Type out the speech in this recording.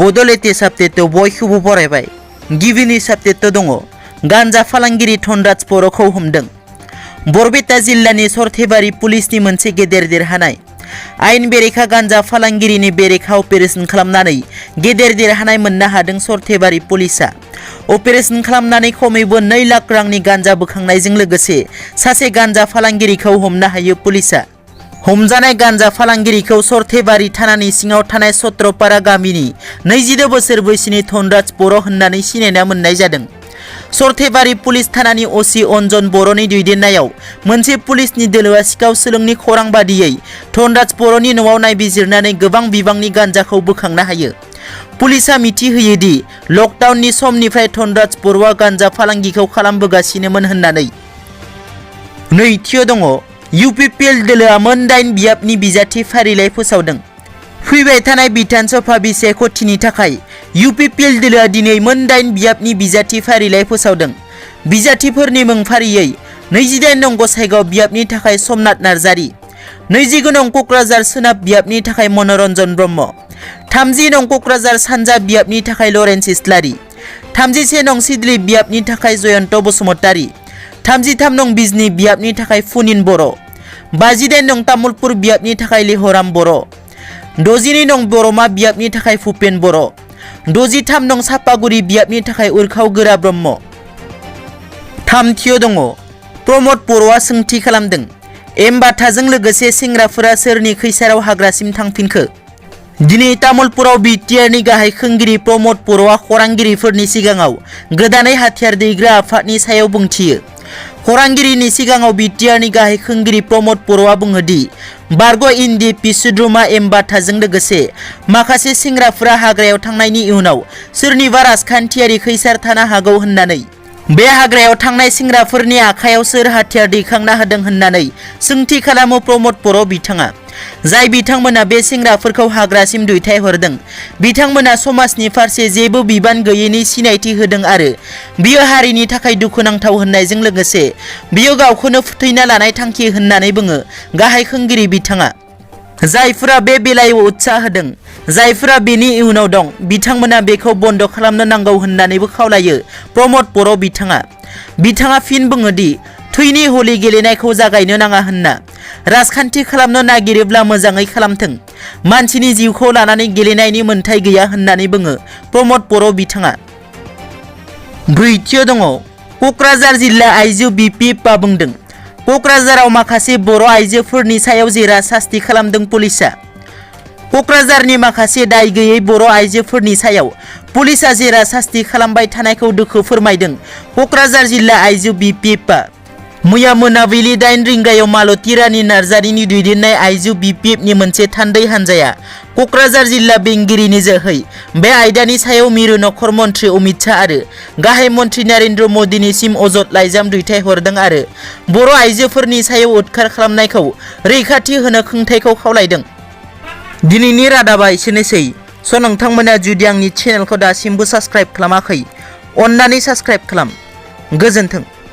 बड'लेटेस्ट आपडेटआव बयखौबो बरायबाय। गिबिनि आपडेटआव दङ गान्जा फालांगिरि धनराज बर'खौ हमदों। बरपेटा जिल्लानि सरथेबारि पुलिसनि मोनसे गेदेर देरहानाय। आयेन बेरेखा गान्जा फालांगिरिनि बेरेखा अपारेशन खालामनानै गेदेर देरहानाय मोननो हादों सरथेबारि पुलिसआ। अपारेशन खालामनानै खमैबो 2 लाख रांनि गान्जा बोखांनायजों लोगोसे सासे गान्जा फालांगिरिखौ हमनो हायो पुलिसआ। हमजानाय गान्जा फालांगिरिखौ सरथेबारि थानानि सिङाव थानाय सत्रपारा गामिनि 22 बोसोर बैसोनि धनराज बर' होननानै सिनायना मोननाय जादों। सरथेबारि पुलिस थानानि असि अन्जन बर'नि दैदेननायाव मोनसे पुलिसनि दोलोआ सिखाव सोलोंनि खौरां बादियै धनराज बर'नि न'आव नायबिजिरनानै गोबां बिबांनि गान्जाखौ बोखांनो हायो। पुलिसआ मिथिहोयो दि लकडाउननि समनिफ्राय धनराज बर'आ गान्जा फालांगिखौ खालामबोगासिनोमोन होननानै। नैथियाव दङ UPPL दोलोआ मोन 8 बियाबनि बिजाथि फारिलाइ फोसावदों। फैबाय थानाय बिधान सभा बिसायख'थिनि थाखाय UPPL दोलोआ दिनै मोन 8 बियाबनि बिजाथि फारिलाइ फोसावदों। बिजाथिफोरनि मुं फारियै 28 नं गसाइगाव बियाबनि थाखाय समनाथ नार्जारी, 29 नं क'क्राझार सोनाब बियाबनि थाखाय मनरन्जन ब्रह्म, 30 नं क'क्राझार सानजा बियाबनि थाखाय लरेन्स इस्लारि, 31 नं सिडली बियाबनि थाखाय जयन्त बसुमतारी, 33 नं बिजनी बियाबनि थाखाय फुनिन बर', 58 नं तामुलपुर बियाबनि थाखाय लिहराम बर', 62 नं बरमा बियाबनि थाखाय भुपेन बर', 63 नं सापागुरि बियाबनि थाखाय उरखाव गोरा ब्रह्म। थामथियाव दङ प्रमद बर'आ सोंथि खालामदों। एमबाथाजों लोगोसे सेंग्राफोरा सोरनि खैसाराव हाग्रासिम थांफिनखो? दिनै तामुलपुराव बिटिआरनि गाहाय खुंगिरि प्रमद बर'आ खौरांगिरिफोरनि सिगाङाव गोदानै हाथियार दैग्रा आफादनि सायाव बुंथियो। खौरांगिरिनि सिगाङाव बिटिआरनि गाहाय खुंगिरि प्रमद बर'आ बुङो दि बारग' NDP सोद्रोमा एमबाथाजों लोगोसे माखासे सेंग्राफोरा हाग्रायाव थांनायनि इयुनाव सोरनिबा राजखान्थियारि खैसार थानो हागौ होननानै। बे हाग्रायाव थांनाय सेंग्राफोरनि आखायाव सोर हाथियार दैखांना होदों होननानै सोंथि खालामो प्रमद बर' बिथाङा। जाय बिथांमोना बे सेंग्राफोरखौ हाग्रासिम दैथायहरदों बिथांमोना समाजनि फारसे जेबो बिबान गैयैनि सिनायथि होदों आरो बियो हारिनि थाखाय दुखुनांथाव होननायजों लोगोसे बियो गावखौनो फोथैना लानाय थांखि होननानै बुङो गाहाय खुंगिरि बिथाङा। जायफोरा बे बेलायाव उत्साह होदों, जायफोरा बेनि इयुनाव दं, बिथांमोना बेखौ बन्द खालामनो नांगौ होननानैबो खावलायो प्रमद बर' बिथाङा। बिथाङा फिन बुङो दि थैनि हलि गेलेनायखौ जागायनो नाङा होनना। राजखान्थि खालामनो नागिरोब्ला मोजाङै खालामथों। मानसिनि जिउखौ लानानै गेलेनायनि मोन्थाय गैया होननानै बुङो प्रमद बर' बिथाङा। ब्रैथियाव दङ क'क्राझार जिल्ला आइजो BPFआ बुंदों क'क्राझाराव माखासे बर' आइजोफोरनि सायाव जेरा सास्ति खालामदों पुलिसआ। क'क्राझारनि माखासे दाय गैयै बर' आइजोफोरनि सायाव पुलिसआ जेरा सास्ति खालामबाय थानायखौ दुखु फोरमायदों क'क्राझार जिल्ला आइजो BPFआ। मैया मोनाबिलि 8 रिंगायाव मालती रानी नार्जारीनि दैदेननाय आइजो BPFनि मोनसे थान्दै हान्जाया क'क्राझार जिल्ला बेंगिरिनि जोहै बे आयदानि सायाव मिरु नखर मन्थ्रि अमित शाह आरो गाहाय मन्थ्रि नरेन्द्र मदिनिसिम अजद लाइजाम दैथायहरदों आरो बर' आइजोफोरनि सायाव उदखार खालामनायखौ रैखाथि होनो खुंथायखौ खावलायदों। दिनैनि रादाबा एसेनोसै। नोंथांमोना जुदि आंनि चेनेलखौ दासिमबो साबस्क्राइब खालामाखै अन्नानै साबस्क्राइब खालाम। गोजोन्थों।